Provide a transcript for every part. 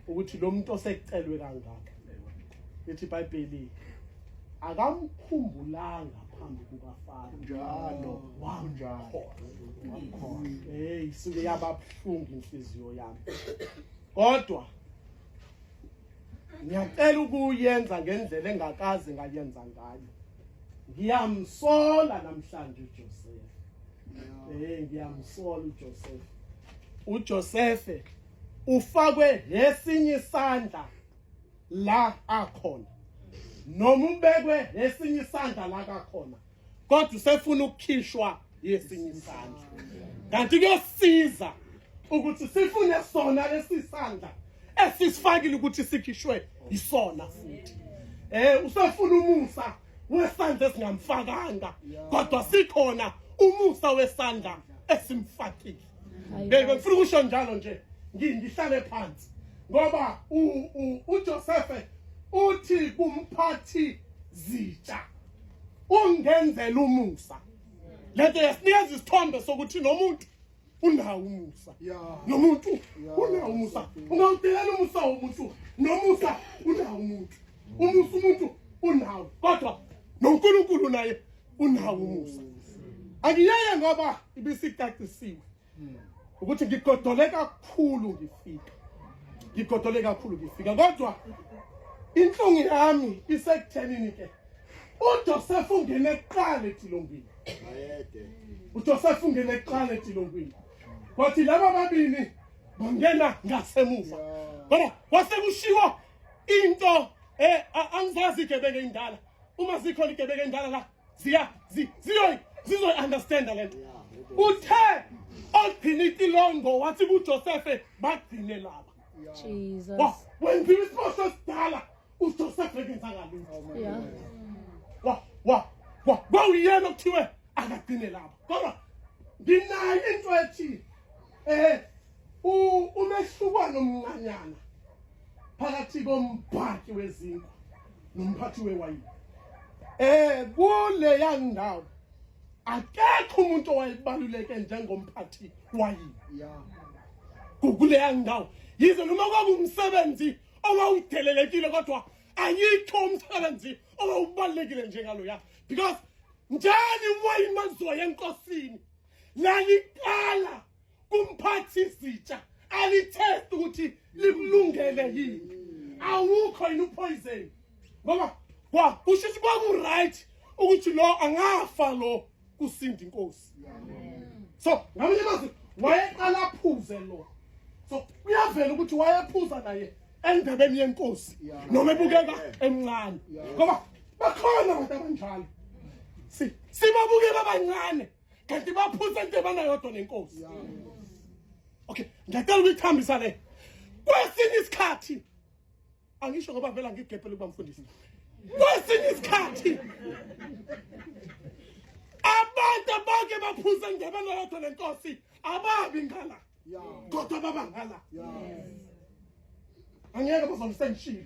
Ukuthi lo muntu osekucelwe kangaka, lithi iBhayibheli akamkhumbulanga phambi kukaFaro. Njalo, wamkhona. Hey, isuke yababuhlungu inhliziyo yami, kodwa ngiyacela ukuyenza ngendlela engakaze ngayenza ngayo. Ngiyamsola namhlanje uJoseph. Ngiyamsola uJoseph. UJoseph ufakwe esinye isandla la akhona, noma ubekwe esinye isandla la kakhona, kodwa usefuna ukukhishwa yesinye isandla, kanti kuyosiza ukuthi sifune sona lesi sandla esisifakile ukuthi sikhishwe isona futhi. Usefuna umusa wesandla esingamfakanga, kodwa sikhona umusa wesandla esimfakile. Ngifuna ukusho njalo nje, ngihlale phansi, ngoba uJoseph uthi kumphathi zitsha, "Ungenzela umusa." Lento yasinikeza isithombe sokuthi nomuntu unawo umusa, nomuntu unawo umusa. Ungawudelela umusa womuntu, nomusa unawo umuntu, umusa umuntu unawo, kodwa noNkulunkulu naye unawo umusa. Angiyeke ngoba ibisicacisiwe ukuthi ngigodole kakhulu ngifika, ngigodole kakhulu ngifika, kodwa inhlungu yami isekuthenini ke uJoseph ungene kuqala etilongweni. UJoseph ungene kuqala etilongweni, kwathi laba babili bangena ngasemuva, ngoba kwase kushiwo into. Angizazi igebenge indala, uma zikhona igebenge indala la, ziya ziyo zizoyi-understanda lento. Uthe ogcina itilongo wathi kuJoseph, "Bagcine laba." Jesus. Wenziwa isiboshwa esidala uJoseph ekenzanga lutho. Wa wa wa kwawuyena okuthiwe akagcine laba, kodwa nginayo into ethi umehlukwana omncanyana phakathi kombhaki wezinkwa nomphathi wewayini. Kuleya ndawo akekho umuntu owayebaluleke njengomphathi wayini kuleya ndawo, yize noma kwakuwumsebenzi owawudelelekile, kodwa ayikho umsebenzi owawubalulekile njengaloya, because njani iwayini malizoya enkosini laliqala kumphathi sitsha, alitest ukuthi likulungele yini, awukho yini upoison, ngoba kwa kusho ukuthi kwaku-right ukuthi lo angafa lo kusinda inkosi. So ngamanye amazwi wayeqala aphuze lo, so kuyavela ukuthi wayephuza naye endebeni yenkosi noma ebukeka emncane, ngoba bakhona abantu abanjalo, sibabuke babancane kanti baphuza endebana yodwa nenkosi. Okay, ngiyacela ukuyithambisa le. Kwesinye isikhathi angisho ngoba vele angigebhele ukuba mfundisi, kwesinye isikhathi abantu abake baphuza endebeni yodwa nenkosi ababi ngala, kodwa baba ngala. Angeke bazongise ngishilo.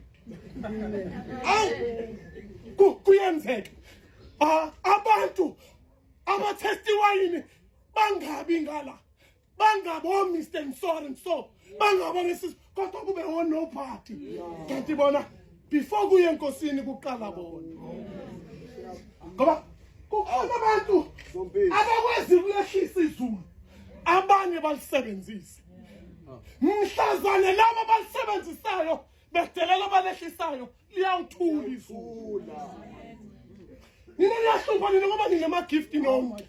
Awu, kuyenzeka abantu abathesta iwayini bangabi ngala, bangabo Mr and so and so, bangabo lesi, kodwa kube o nobody, kanti bona before kuye enkosini kuqala bona, ngoba kukhona abantu abakwazi ukulehlisa izulu, abanye balisebenzise. Mhlazane laba balisebenzisayo bedelela balehlisayo, liyawuthula izulu. Nina niyahlupha nina ngoba ninama-gift nonke,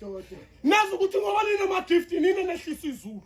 nazi ukuthi ngoba ninama-gift nina nehlisa izulu.